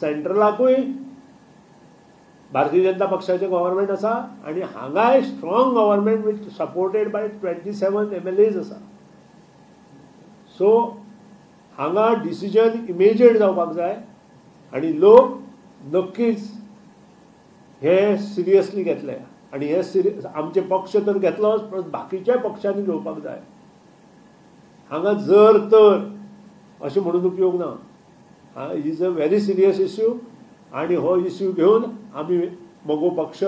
सेंट्रलाकूय Bharatiya Janata पक्षाचें government आसा आनी हांगाय strong government with supported by 27 MLAs आसा. सो हांगा डिसिजन इमिजिएट जावपाक जाय आनी लोक नक्कीच हे सिरियसली घेतले आनी हे सिरियस आमचे पक्ष तर घेतलोच, पण बाकीच्याय पक्षांनी घेवपाक जाय. हांगा जर तर अशें म्हणून उपयोग ना. Is a very serious issue आनी हो इश्यू घेवन आमी मगो पक्ष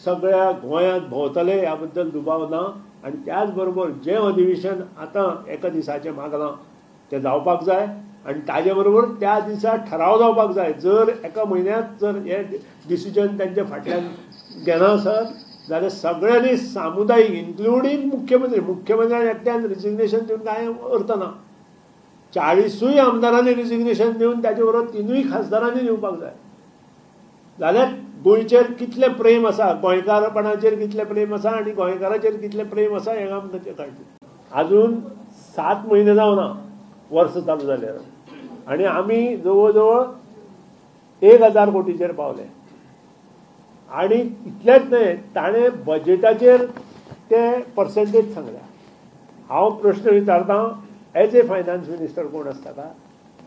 सगळ्या गोंयांत भोंवतले ह्या बद्दल दुबाव ना. आनी त्याच बरोबर जें अधिवेशन आतां एका दिसाचें मागलां तें जावपाक जाय आनी ताजे बरोबर त्या दिसा ठराव जावपाक जाय. जर एका म्हयन्यांत जर हे डिसिजन तांच्या फाटल्यान घेना आसत जाल्यार सगळ्यांनी सामुदायीक इन्क्लुडींग मुख्यमंत्री, मुख्यमंत्र्यान एकट्यान रिजिग्नेशन दिवन कांय अर्थ ना. 40 आमदारांनी रिजिग्नेशन दिवन ताजे बरोबर 3 खासदारांनी दिवपाक जाय. जाल्यार गोंयचेर कितलें प्रेम आसा, गोंयकारपणाचेर कितलें प्रेम आसा आनी गोंयकाराचेर कितलें प्रेम आसा हें आमकां कळटलें. आजून 7 म्हयने जावना वर्स चालू जाल्यार आनी आमी जवळ जवळ 1000 कोटीचेर पावले. आनी इतलेंच न्हय, ताणें बजेटाचेर ते पर्सेंटेज सांगल्या. हांव प्रश्न विचारतां एज ए फायनान्स मिनिस्टर कोण आसता का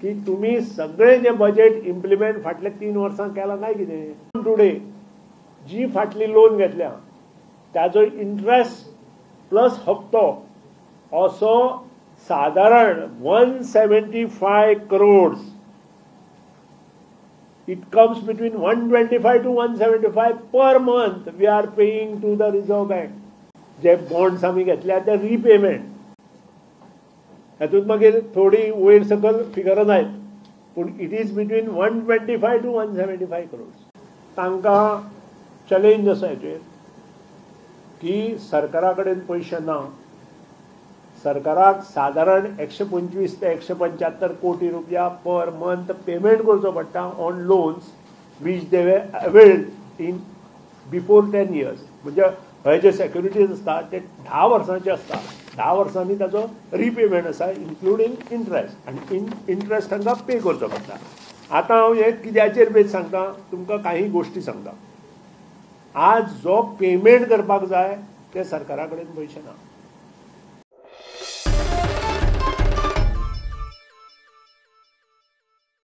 की तुमी सगळें जें बजेट इम्प्लिमेंट फाटल्या 3 वर्सां केलां काय कितें? टुडे जी फाटली लोन घेतल्या ताजो इंट्रस्ट प्लस हप्तो असो सादारण 175 crores. It comes between 125 to 175 per month we are paying to the Reserve Bank. J bonds आमी घेतल्या ते रिपेमेंट हातूंत मागीर थोडी वयर सकयल फिगरां जायत, पूण it is between 125 to 175 crores. तांकां चॅलेंज आसा हेचेर की सरकारा कडेन पयशे ना. सरकाराक सादारण 125 ते 175 कोटी रुपया पर मंथ पेमेंट करचो पडटा on loans which they were availed in before 10 years. म्हणजे हय जे सेक्युरिटीज आसता ते 10 वर्सांचे आसता. 10 वर्सांनी ताचो रिपेमेंट आसा इन्क्लुडींग इंट्रस्ट आनी इंट्रस्ट तांकां पे करचो पडटा. आतां हांव हें कित्याचेर बेज सांगता तुमकां, काही गोश्टी सांगता. आज जो पेमेंट करपाक जाय ते सरकारा कडेन पयशे ना.